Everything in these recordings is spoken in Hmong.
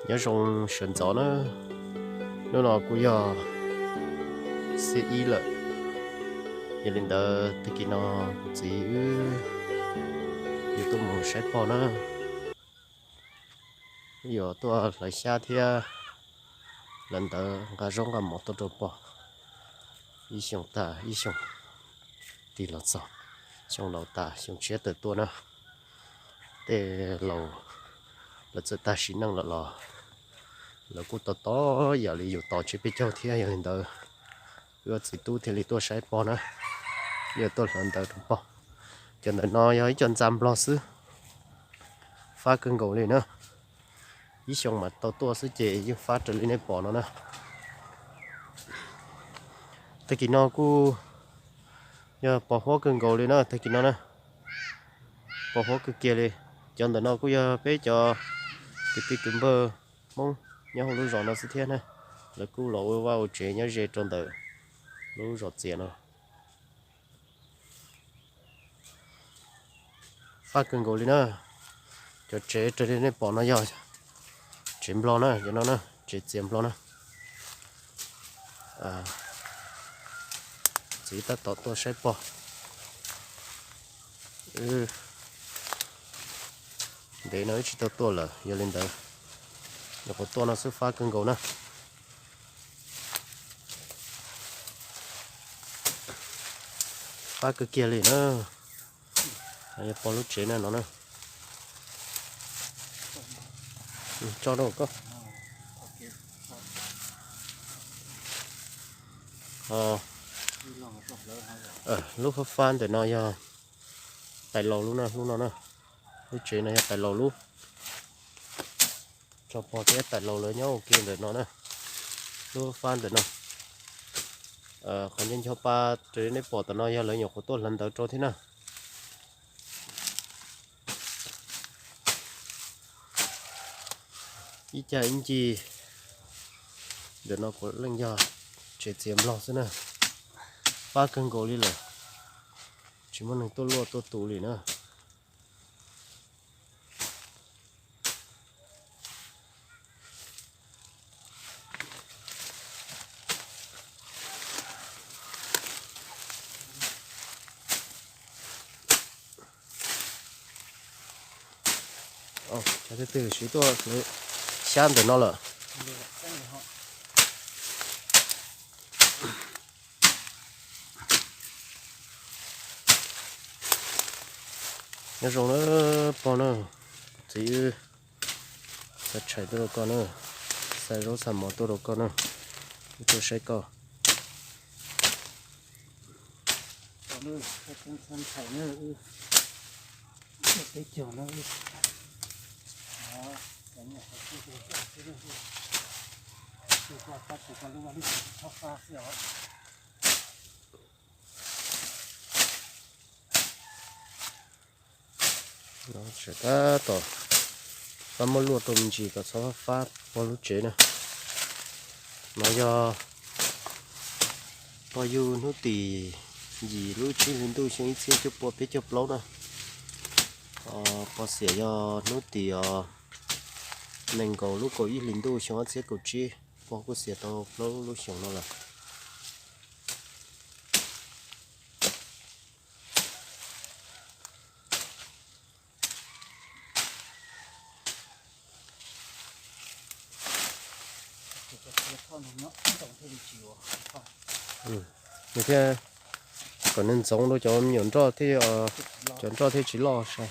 Nyob zoo sawv ntxov na, hnub no kuj yog xiab ib lawm, yog li ntawd tag kis no txiv wb yuav tuaj mus saib pog na, yuav tuaj hlawv xyab thiab hlawv ntawv nqa zaub nqa mov tuaj rau pog. Ib xyoos tag ib xyoos tig los txog, xyoo laus tas xyoo tshiab tawm tuaj na. Tej laus lawv txawm tag sim neej lawm los lawv kuj tos tos yam li yus tos tsiab peb caug thiab. Yog li ntawd wb txiv tub thiaj li tuaj saib pog na, yuav tuaj hlawv ntawv rau pog. Cov ntawm no yog ib co ntxa nplog xwb, fab kawg nkaus li na. Ib xyoos mas tau tuaj xwb ces yeej fab raws li nej pom no na. Tag kis no kuj yog pos huab kawg nkaus li na, tag kis no na, pos huab kawg kiag li. Cov ntawm no kuj yog peb cov kwv tij kwv npawg Hmoob nyob hauv lub zos no xwb thiab na, lawv kuj los ua vaj ua tsev nyob ze rau ntawm lub zos txias no. Fab kawg nkaus li na. Cov tsev raws li nej pom no yog tsev nplog na, cov no na, tsev txias nplog na. Txiv tab tom tuaj saib pog. Ntev no wb tsis tau tuaj lawm, yog li ntawd nyuam qhuav tuaj no xwb fab kawg nkaus na. Fab kawg kiag li na. Yog pog lub tsev na no na. Tso rau koj. Lub fab fab ntawm no yog tais laus lub na, lub no na. Lub tsev no yog tais laus lub. Tso pog thiab tais laus lawv nyob ua ke ntawm no na. Lub fab ntawm no. Qhov nco nco pa raws nej pom tam no yog lawv nyuam qhuav tuaj hlawv ntawv rau thiab na. Ib cag ib ncig ntawm no puav leej yog tsev txias nplog xwb na. Fab kawg nkaus li lawm, tsis muaj neeg tuaj luaj tuaj tus li na. Cov twg twg siv tuaj xyab ntawm no lawm. Nyob zoo na pog na, txiv wb xa tshais tuaj rau koj na, xa zaub xa mov tuaj rau koj na, wb tuaj saib koj. Tseem tab tom fab muab luaj rau me ntsis kom txhob fab pog lub tsev na. No yog pog yug hnub tim yim lub tsib hli ntuj xyoo ib txhiab cuaj pua peb caug plaub na. Pog xiam yog hnub tim nees nkaum lub kaum ib hlis ntuj xyoo ob txhiab kaum tsib, pog kuj xiam tau plaub lub xyoos no lawm. Nws thiaj kom nws ntxoov rau cov me nyuam nroj thiaj, cov nroj thiaj tsis loj sai.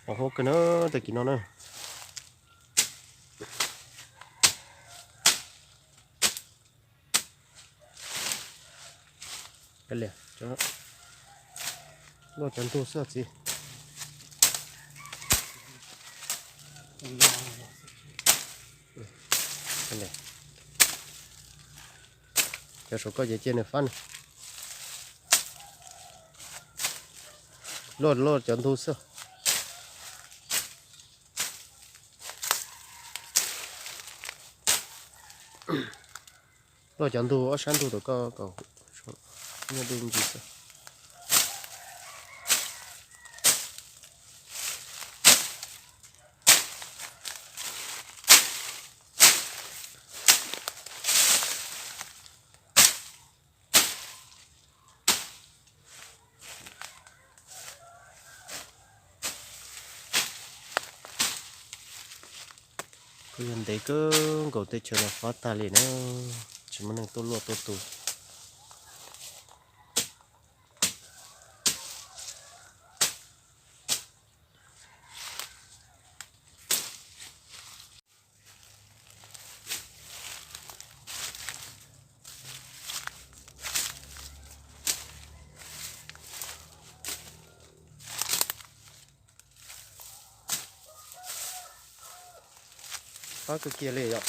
Pos huab kawg na, tag kis no na. Luaj cov ntug xwb txiv. Cov saum koj ces cia nws fab na. Luaj luaj cov ntug xwb. Luaj cov ntug ob sab ntug tom koj kom nyob deb ntsis xwb. Kuj yog ntev kawg nkaus tej chaw no fob tag li na, tsis muaj neeg tuaj luaj tuaj tu. Fob kawg kiag li yom.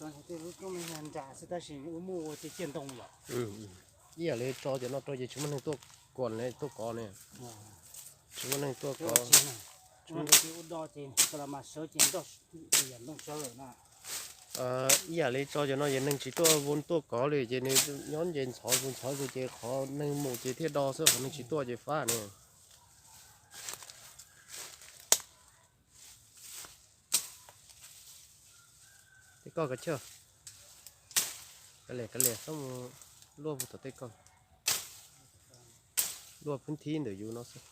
Tej lub roob me nra xwb tab sis ua muaj ua ciaj ciaj ntoo yom. Ib yam li tso cov no rau ces tsis muaj neeg tuaj kuam ne, tuaj kov ne. Tsis muaj neeg tuaj kov. Ua do ces sawv ces ntoo sawv na. Ib yam li tso cov no ces neeg tsis tuaj vus tuaj kov li ces nws nyob nce ntxhov vus ntxhov vus ces qhov neeg mus ces thiaj do xwb, qhov neeg tsis tuaj ces fab ne. Tej koj kav chawj, kav liam kav liam txhob mus luaj puag tom tej koj, luaj phwb thib ntawm yus no xwb.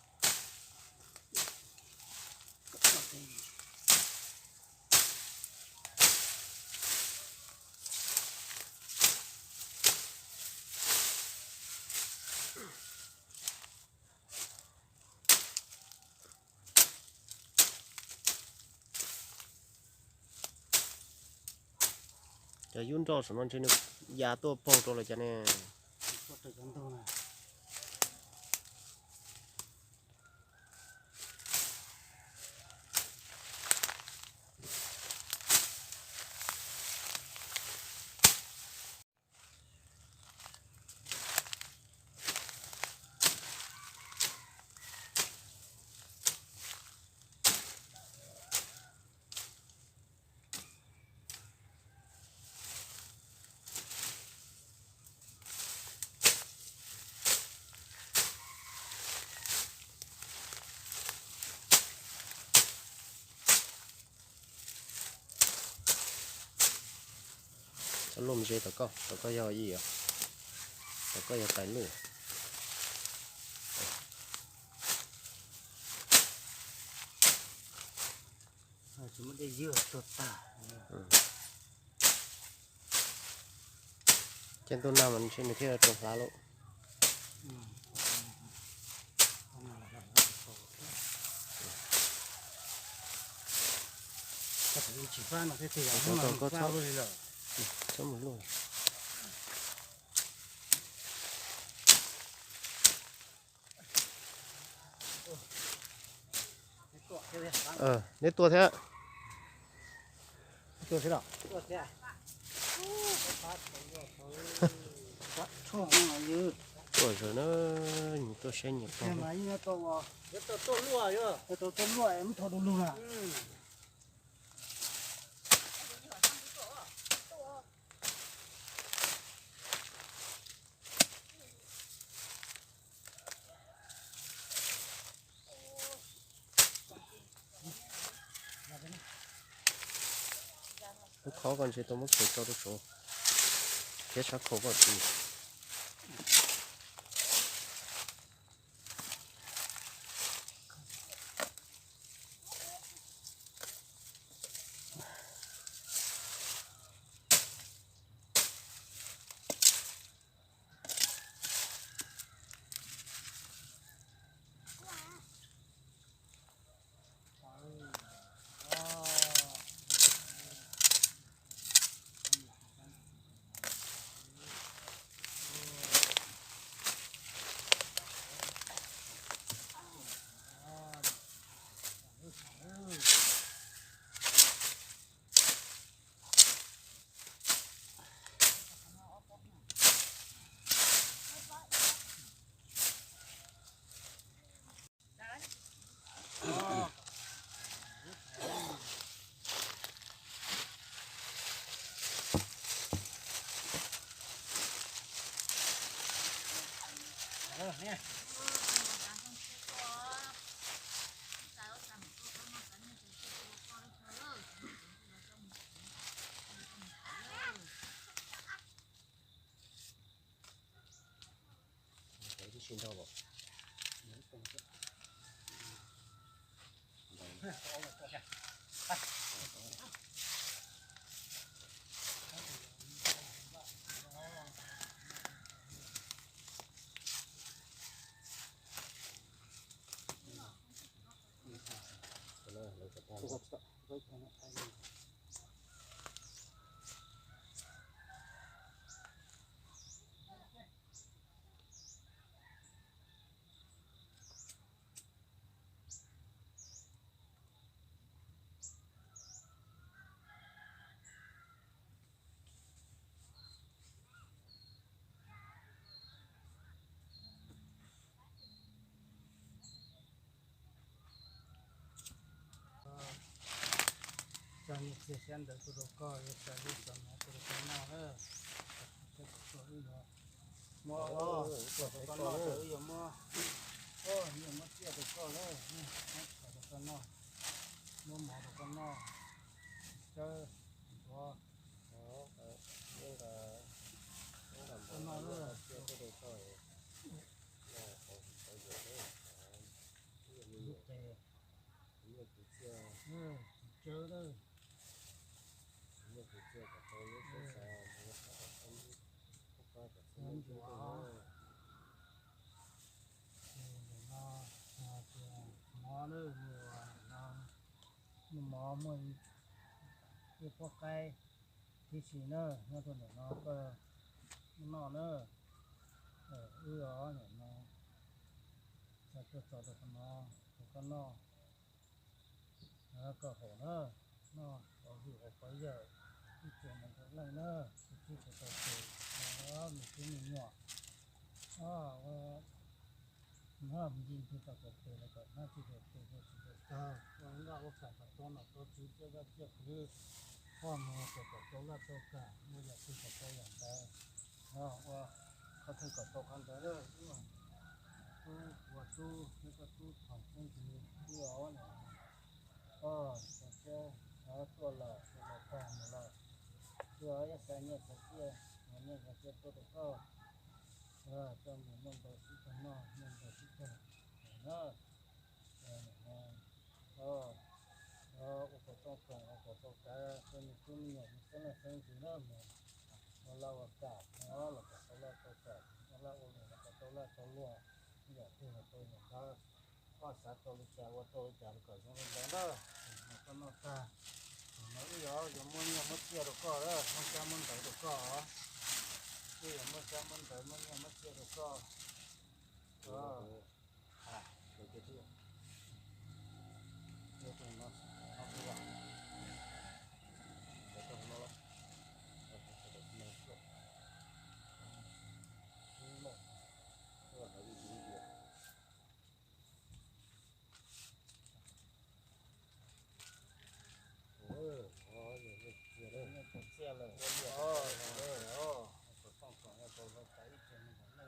Cov yub nroj saum no ntshe nws ya tuaj paug rau lawm cas ne. Txhob luaj ze tom koj, tom koj yog ib, tom koj yog tais luj. Ces ntuj nag mas ntshe nws thiaj rau hlav lauj. Tsis fab no thiab tiag, txhob mus luaj. Neb tua thiab. Tua thiab los? Tshuaj no yus. tuaj zog na, nyias tuaj saib nyias pog. Mas yeej tau, tau tuaj luaj, tau tuaj luaj, muab tho du lug na. Lub khob koj ntshe tau muab khaws tso rau saud, thiab sab khau koj tsis. Txog nyiaj txiag sab ntawd tuaj rau koj, yuav xa lub xov no tuaj rau koj noj na. Muab, muab rau koj noj, wb yuav muab, wb yuav muab tsiaj rau koj na, muab rau koj noj, muab mov rau koj noj, tsawb, ntuav, koj noj na. Lub qe, txiv tsawb na. Ncuav. Ntawm no, mov na, muaj mov, muaj ib pob qaib tib si na, nyob rau ntawm no koj muab noj na. Wb os, ntawm no xa tuaj tso rau qhov no rau koj noj. Koj haus na, noj qhov hwj qhov yawm, ib txhia mus ua leej na, tus txib tsis tau tes, mus tub me nyuam, ua hnab me ntsis ntsis tau tau tes los kom hnab tsis tau tes, tsis tau tag, ua nqaj ua kam kom tau nom tau tswv, ciaj zaj ciaj qwv, poj mus kom tau laj tau kam, muaj yam twg kom tau yam ntawd, ua qhov twg kom tau qhov ntawd na. Tub ua tub, neb koj tub thaum txheeb ntxwv, wb os, koj tau siab tuaj lawm, los tag mus lawm. Wb os, ib xa nyiaj xa txiaj, nyiaj xa txiaj tuaj rau koj, koj mus muaj ntau sib tag noj, muaj ntau sib tag na. Ua kom tau koom, ua kom tau kav, koj me tub me nyuam mus xeeb leej xeeb ntxwv na, mus ua laj ua kam, los kom tau laj tau kam, ua laj ua lus los kom tau laj tau luam, yam twg los tau yam ntawd. Koj xav tau li cas ua tau li cas los kom zoo li ntawd na. Koj noj tag, no wb yuav, yuav muab nyiaj muab txiaj rau koj, muab xyab muab ntawv rau koj. Wb yuav muab xyab muab ntawv muab nyiaj muab txiaj rau koj.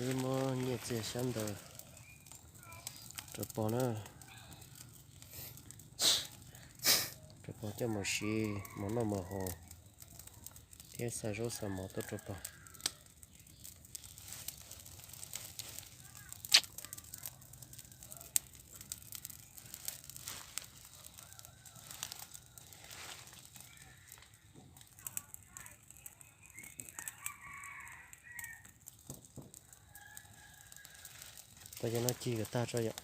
Wb muab nyiaj txiag xyab ntawv rau pog na, rau pog coj mus siv mus noj mus haus thiab xa zaub xa mov tuaj rau pog. Tau cov no cig kom tag tso yom.